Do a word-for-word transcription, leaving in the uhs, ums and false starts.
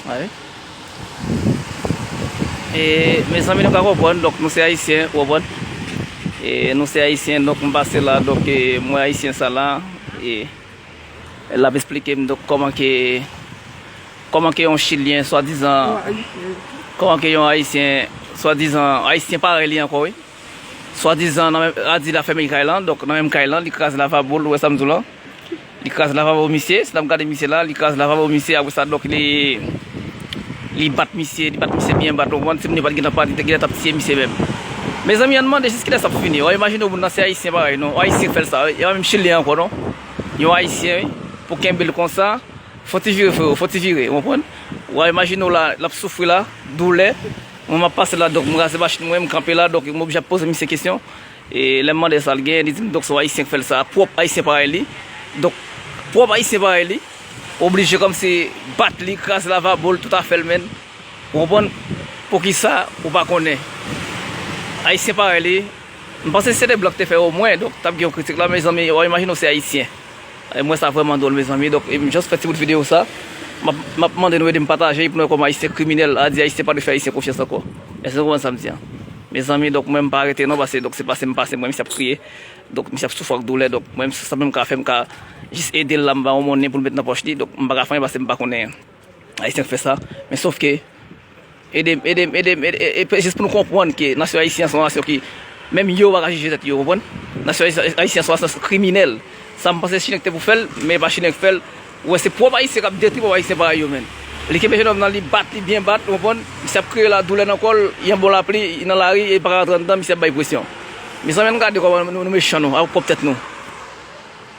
Wi. E, mezanmi, nou ka konprann, donk, nou se Ayisyen, ou konprann? E, nou se Ayisyen, donk, m pase la, donk, e, m wè Ayisyen sa la, e, l ap esplike m, donk, kòman ke, kòman ke yon Chilyen, swadizan, kòman ke yon Ayisyen, swadizan, Ayisyen parèy li ankò, wi. Swadizan, nan menm, a di l ap fèmen kay lan, donk, nan menm kay lan, li kraze lavabo l, ou wè sa m di w lan? Li kraze lavabo misye, si n ap gade misye la, li kraze lavabo misye, apre sa, donk, li, li bat misye, li bat misye byen bat, ou konprann, si moun yo pa t gentan pati, te gentan t ap tiye misye menm. Mezanmi, ann mande jis kilè sa ap fini. W a imajine w moun nan se Ayisyen parèy nou, Ayisyen k fè l sa, wi. E pa menm Chilyen ankò, non. Yon Ayisyen, wi, pou kenbe l konsa, fò ti vire, freo, fò ti vire, ou konprann? W a imajine w la, l ap soufri la, doulè. Mwen, m ap pase la, donk, m kraze machin mwen, m kanpe la, donk, m oblije ap poze misye kesyon. E lè m mande sa l gen, li di m, donk, se yon Ayisyen k fè l sa, pwòp Ayisyen parèy li. Donk, pwòp Ayisyen parèy li, oblije kòmsi bat li, kraze lavabo l, tout afè l, menn. Ou konprann? Poukisa ou pa konnen? Ayisyen parèy li, m panse si se te blan k te fè omwen, donk, t ap gen yon kritik la, mezanmi, w a imajine w se Ayisyen. E mwen sa vrèman dwòl, mezanmi. Donk, e m just fè ti bout videyo sa. M ap, m ap mande nou ede m pataje l pou nou wè kòman Ayisyen kriminèl, a di Ayisyen pa dwe fè Ayisyen konfyans ankò. Èske nou konprann sa m di an? Mezanmi, donk, mwen, m pa rete non, paske, donk, se pase m pase, mwen, misye ap kriye. Donk, misye ap soufri ak doulè. Donk, mwen, sa menm m ka fè, m ka jis ede l la, m ba yon monnen pou l met nan pòch li. Donk, m pa ka fè anyen paske m pa konnen Ayisyen k fè sa. Men sof ke, ede m, ede m, ede m, ede, e, e, jis pou nou konprann ke nasyon ayisyen an se yon nasyon ki, menm yo pa ka jije tèt yo, konprann? Nasyon ayisyen an se yon nasyon kriminèl. Sa m panse Chilyen ki te pou fè l, men e pa Chilyen ki fè l. Ou wè, se pwòp Ayisyen k ap detwi pwòp Ayisyen parèy yo, menn. Li kenbe jennonm nan, li bat li byen bat, ou konprann? Misye ap kriye la, doulè nan kò l, li an bon lapli, li nan lari, e li pa ka rantre anndan, misye ap bay presyon. Mezanmi, ann gade kòman nou, nou mechan nou, avèk pwòp tèt nou.